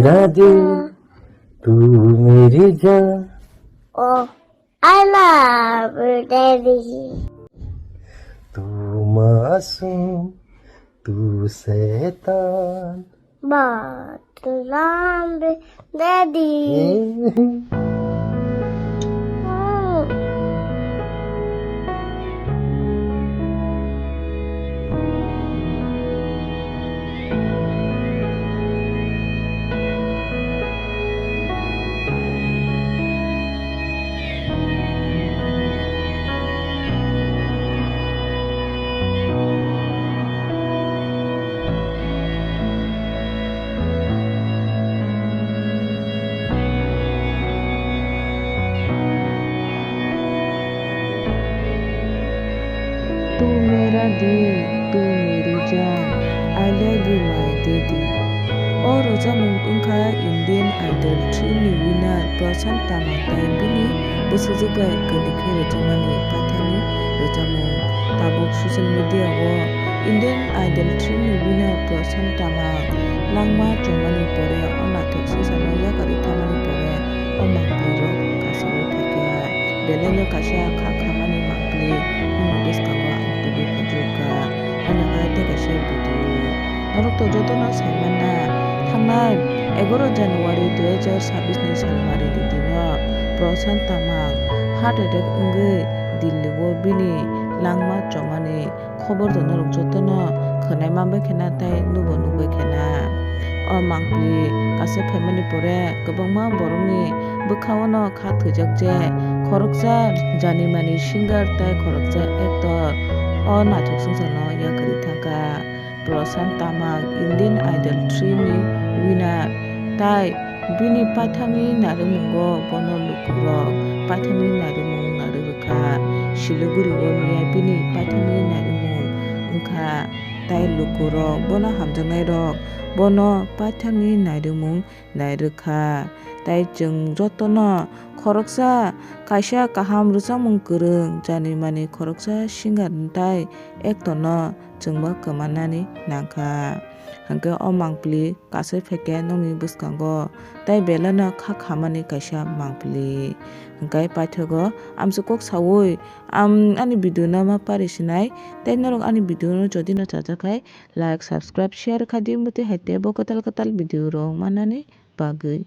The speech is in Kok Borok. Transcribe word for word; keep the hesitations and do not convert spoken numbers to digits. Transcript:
मेरा दिल, तू मेरी जान। Oh, I love you, Daddy. तू मासूम, तू शैतान। But love, Daddy. Tu mera dil, tu meri jaan, I love you, my daddy. O rwchapmung wngkha Indian Idol three ni winner Prashant Tamang tei bini bwsajwk bai kwrwi khe rwchapmani paithakni rwchapmung. Tabuk social media o Indian Idol three ni winner Prashant Tamang langma chongmani pore o naithok swngcharno yakarwi thangmani pore o mangpli rok kasawi phaikha. Belai no kaisa kha khamani mangpli bini bwskango ang tubui phaijokha. Ano hai tei kaisa video. Norok to jotono sai manna, thangnai egaroh January dui hajar chabbish ni salmari ni dino Prashant Tamang heart attack wngwi Delhi o bini langma chomani khobor to norok jotono khwnai manbai khena tei nubo nukbai khena. O mangpli kaisa phaimani pore kwbangma borokni bwkhao no kha thwijak je khoroksa janimani singer tei khoroksa actor o naithok swngcharno yakarwi thangkha. Prashant Tamang, Indian Idol three ni winner, tai bini paithakni narimungo bono lukurok paithakni narimung narwi rwkha. Siliguri o miya bini paithakni narimung wngkha, tai lukurok bono hamjaknairok bono paithakni narimung nai rwkha. Tai chwng jotono khoroksa kaisa kaham rwchapmung kwrwng, janimani khoroksa singer tei actor no chwngbo kwmannani nangkha. Hwnkhe o mangpili kasui phaikhe nokni bwskango tei belai no kha khamani kaisa mangpili. Hwnkhe paithago amswk kok saui, am, ani video no ma pari sinai, tei norok ani video no jodi no chajakhai, like, subscribe, share khaidi, motwi hai teibo kwtal kwtal video rok manani bagwi.